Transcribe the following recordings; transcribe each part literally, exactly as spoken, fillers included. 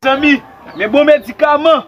Zanmi, men bon medikaman.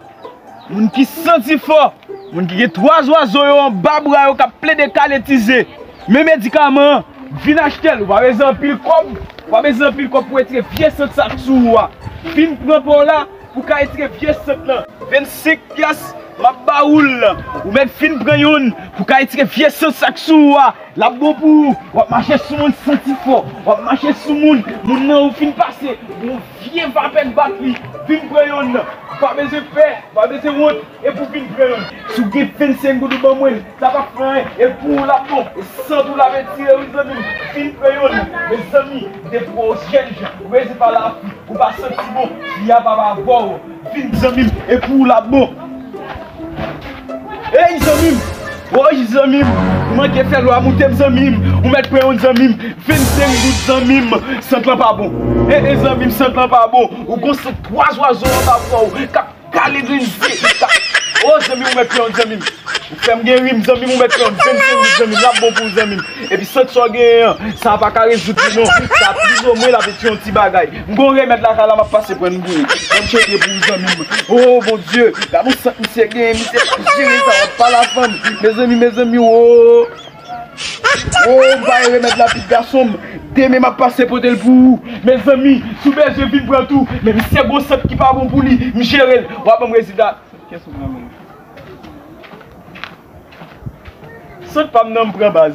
Moun ki santi fò, moun ki gen twa zwazo yo anba bra yo k ap plede kale tize. Men medikaman an, vin achte l. Ou pa bezwen anpil kòb, ou pa bezwen anpil kòb pou retire vye sant sa k sou ou a. Vin pran pa w la pou w ka retire vye sant lan. Vennsenk pyès, m ap ba ou l. Ou mèt fin pran youn pou w ka retire vye sant sa k sou ou a. L ap bon pou ou. W ap mache sou moun santi fò. W ap mache sou moun. Moun nan ou fin pase. Yon vye vapè k bat li. Vin pran youn. Ou pa bezwen pè. Ou pa bezwen wont. Epi w vin pran youn. Si w gen vennsenk goud ou ban mwen l. Sa p ap fè anyen. E pou ou l ap bon. E sant ou l ap etire wi zanmi m. Vin pran youn. Mezanmi, depi w jèn jan. Ou rete pa la fi. Ou pa santi bon. Fi a pa pa avè w. Vin zanmi m. E pou ou l ap bon. Ey zanmi m! Woy zanmi m! Ou manke fè lwa moute m zanmi m! Ou mèt pran youn zanmi m! Vennsenk goud zanmi m! Sant lan pa bon! E e zanmi m, sant lan pa bon! Ou gon sant twa zwazo anba bra w k ap kale grenn zye! K ap... O zanmi m, ou mèt pran youn zanmi m! Ou fè m gen rim zanmi m, ou mèt pran youn! Vennsenk goud zanmi m! L ap bon pou ou zanmi m! Epi sant sa w genyen an, sa a pa ka rezoud li non. Sa plis ou mwen l ap etire yon ti bagay. M gon remèd lakay la m ap pase pran n pou ou. Ban m tcheke pou ou zanmi m. O Bondye, gad yon sant misye genyen, misye pa jere sa, w ap pale a fanm. Mezanmi, mezanmi, o. O, m pa gen remèd la pit gason m. Demen m ap pase pote l pou ou. Mezanmi, si w bezwen vin pran tou. Men misye gon sant ki pa bon pou li. M jere l. W ap ban m rezilta. Kiyès ou pran menm? Sant pa m nan m pran baz.